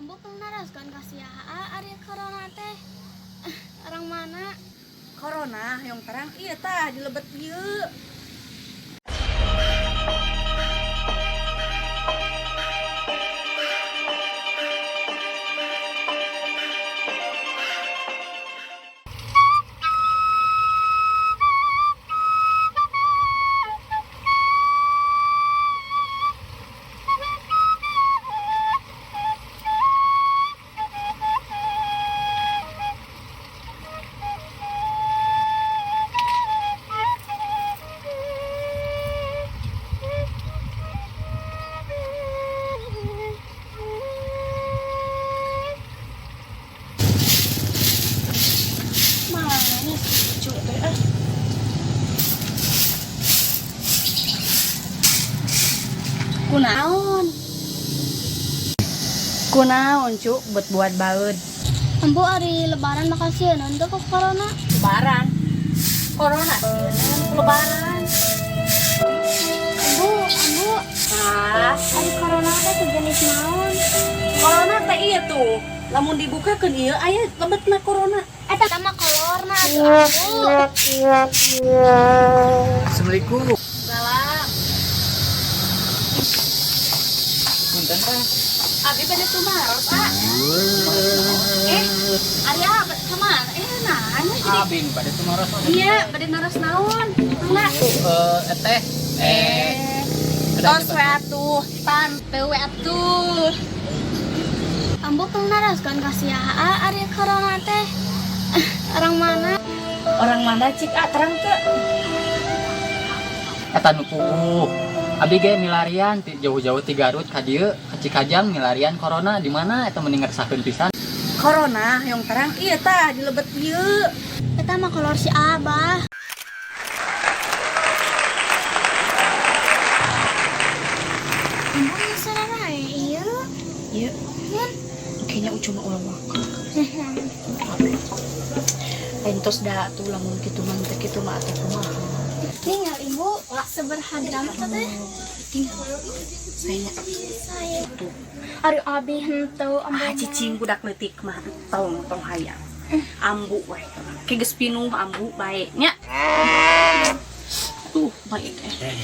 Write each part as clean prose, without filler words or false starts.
Ambu penaraskan kasih ari corona teh. Orang mana? Corona yang terang iya tah di lebet ieu. Mana nih si cucu teh ah. Kunaon? Kunaon cu buat buat baeud. Ambu ari lebaran bakal sieun teu ku corona. Lebaran. Corona sieun lebaran. Ambu, ambu, Ah, ari corona teh sejenis naon? Corona teh iya tuh. Lamun dibukakeun ieu aya lebetna corona. Eta mah kolorna atuh ambu. Assalamualaikum. Salam. Punten teh. Abi bade tumaros, ah. Ari apa kemana? Nanya jadi. Abi nu bade tumaros. Iya, bade naros naon? Mangga. Teh. Tos we atuh, tante we atuh. Ambu penaraskan kasih ari corona teh. Orang mana? Orang mana cik ah terang teu? Eta nu puguh. Abi ge milarian ti jauh-jauh ti Garut ka dieu ka Cikajang milarian corona di mana eta mending ngeresahkeun pisan. Corona yang terang iya tah di lebet ieu. Eta mah kolor si Abah. Ambu sararae ieu. Iya. Kayaknya ucu mah ulah waka. Lain tos da atuh lamun kitu mah teh kitu mah atuh kumaha. Tinggal ibu sabaraha gram teh. Tinggal saya Saya. Ari abi henteu ambu. Ah cicing budak leutik mah tong tong hayang. Ambu we. Ke geus pinuh ambu bae nya. Tuh bae teh.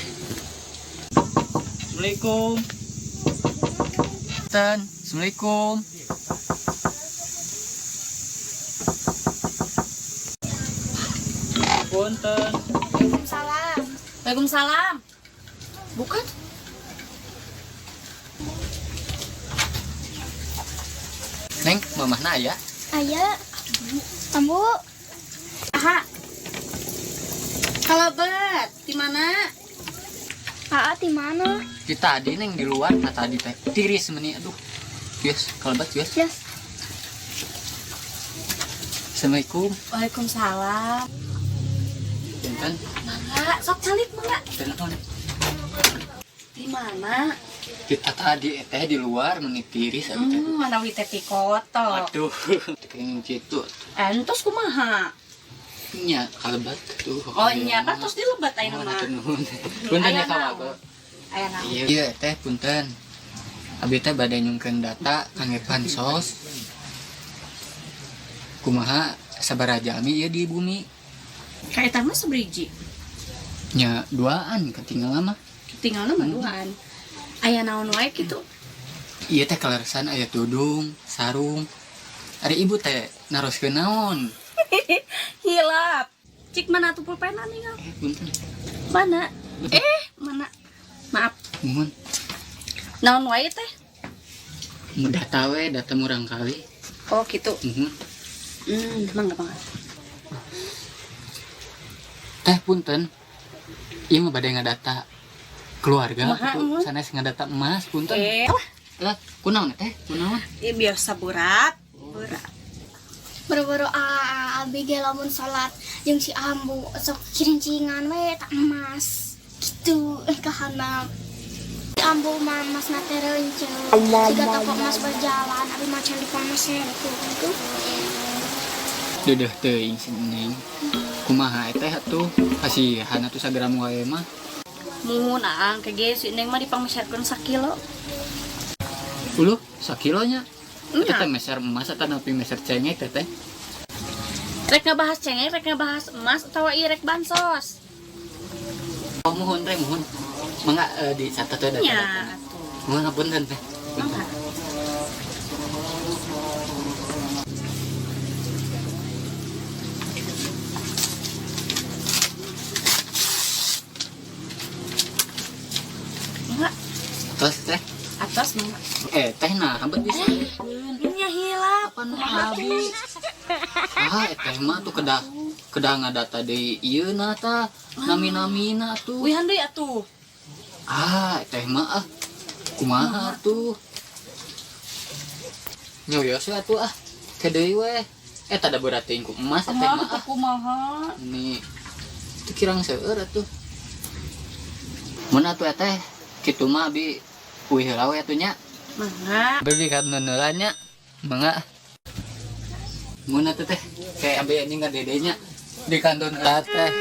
Assalamualaikum. Punten. Assalamualaikum. Punten. Waalaikumsalam. Waalaikumsalam. Bukan? Neng, mamahna aya? Aya. Ambu, Aha. Kalebet, di mana? Aa di mana? Di tadi neng di luar, nah tadi teh tiris meni aduh. Yes, kalebet yes. Yes. Assalamualaikum. Waalaikumsalam. Punten. Mangga, sok calik mangga. Punten. Di mana? Kita tadi teh di luar meni tiris abi teh. Mana wi teh kotor. Aduh, kenging kitu. Entos kumaha? Nya kalebet tuh. Oh nya kan tos dilebet ayeuna mah. Nuhun. Punten ya Aya naon? kawago. Aya naon? Iya, iya teh punten. Abi teh bade nyungkeun data kangge pansos. Kumaha sabaraha jalmi ieu di bumi? Ka eta mah sabriji. Nya duaan ketinggalan mah. Tinggalna mah duaan. Aya naon wae kitu? Ieu teh kaleresan aya tudung, sarung. Ari ibu teh naroskeun naon? Hilap. Cik mana tuh pulpena ninggal? Punten. Mana? Mana? Maaf. Muhun. Naon wae teh? Data we, data murang kali. Oh gitu. Muhun. Mangga mangga. Teh punten. Ieu mah bade ngadata keluarga Kumaha, gitu. mun? Sanes ngadata emas punten. Lah, Lah, kunaon teh? Kunaon? Ieu biasa berat. Berat. Boro-boro abi ge lamun salat jeung si ambu sok cirincingan we tak emas. Gitu kahanap. Si ambu mah emasna teh reunceu. Siga toko emas berjalan abi macan di pameser gitu. Deudeuh teuing si Neng. Kumaha teh atuh? Kasihan atuh sagram wae mah. Muhun aang ke ge si Neng mah dipangmeserkeun sakilo. Uluh, sakilonya. Itu teh meser emas atau nepi meser cengek teh teh. Rek ngabahas cengek, rek ngabahas emas atawa ieu rek bansos. Oh, muhun teh muhun. Mangga dicatat we Nya data. atuh. Muhun hapunten teh. Mangga. Mangga, Terus teh atas mangga. Teh nah hampir bisa. Nya hilap. Apa nu abi? Ah, teh mah tuh kedah kedah ngadata deui ieu na tah. Nami-namina tuh. Wihan deui atuh. Ah, teh mah ah. Kumaha tuh? Nyoyos we atuh ah. Ke deui we. Eta da berat teuing ku emas teh Kumaha mah ah. kumaha? Ini itu kirang seueur atuh. Mun atuh teh kitu mah abi uih heula we atuh nya. Mangga. Beli kan nya. Mangga. Mun atuh teh kayak abi anjing ngadedenya di kanton teh.